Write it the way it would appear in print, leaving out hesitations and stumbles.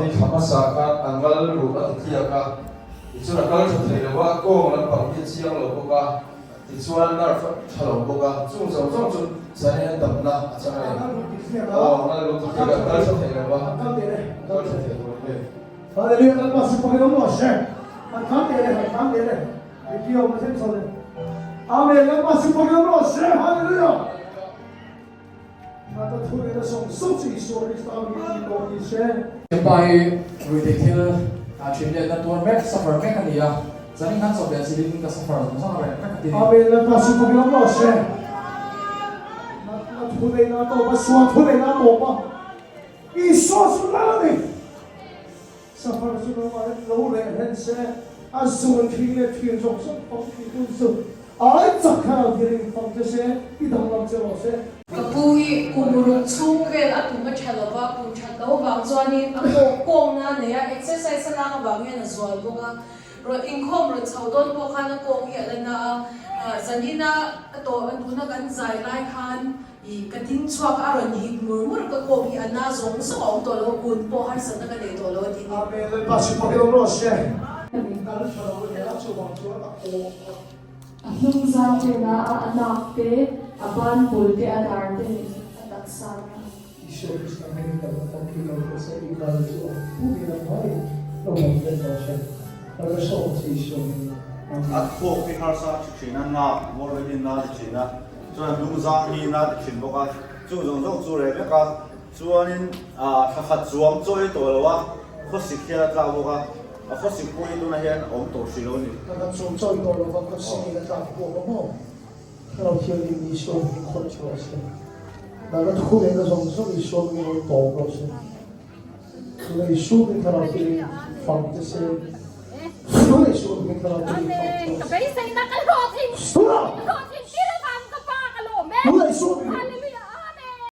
Thla hmasa khan a ngal ruh a ti tliak a, tichuan a kal tha thei lo a, a kawng lampang hi a chiang lo bawk a, tichuan nerve a tha lo bawk a, chung zawng zawng chu China hian damna a chang a ni. Aw, a ngal ruh a ti tliak a, a kal tha thei lo a, a kal tha thei lo a ni. Hallelujah Lalpa sipahin awm rawh se. Han tlan teh le, han tlan teh le. Mipui awm na thleng chho le. Amen Lalpa sipahin awm rawh se. Hallelujah. Nata thu leh na sawng sawng chu Isua Krista mi ni tawh ni se. Hepa hi ruihtheih thil thin let na tuar mek, suffer mek a ni a, zanin khan chawp leh chilin ka suffer zawng zawng a reh vek a ti ni. Amen Lalpa sipahin awm rawh se. Natna thu leh na tawp a, sual thu leh na tawp a. Isua chu lal a ni. Safar chu lo a lo reh hlen se, a zual thin leh thin zawk zawk fang tih hun chu ai chak kha lo thirin fang che se, i danglam che rawh se. Ka pu hi kum ruk chhung vel a tum a tha lo va, kum that loh vang chuanin a kawng kawngna a nei a, exercise a lak avang hian a zual bawk a, rawn inkhawm rawn chho dawn pawh khan a kawng hi a la na a, zanina a tawh a tuna kan zai lai khan I ka ding chhuak a rawn hik mur mur ka kawm hi a na zawng zawng a awm tawh lo, kun pawh harsatna ka nei tawh lo a ti ni. Amen Lalpa chu fak ilo rawh se. Min kal tha lo ania chuvang chuan a kawh a. A hnung zang te na a, a nak te, a ban bul te, a dar te leh a taksa na. Isua Krista hmingin kan la famkim lo teh se, i kal chu a pum in a hmai lo awm vek rawh se. Ka la sawm che Isua hmingin. Amen. A thawk hi harsa a thi thin a, nak bawr hi na ti thin a. Chuan hnungzang hi na ti thin bawk a, chung zawng zawng chu reh vek a, chuanin thla khat chuang chaw ei tawh lo a, khawsik hian a tlak bawk a, a khawsik pawh hi tunah hian a awm tawh hrih lo a ni. Thla khat chuang chaw ei tawh lo va, khawsik in a tlak bawk a maw? Thlarau Thianghlim Isua hming khawih chu rawh se. Nana thu leh na zawng zawng Isua hmingin rawn tawp rawh se. Tuna Isua hming Thlarau Thianghlim fang te se. Tuna Isua hming Thlarau Thianghlim fang te rawh se. Tuna!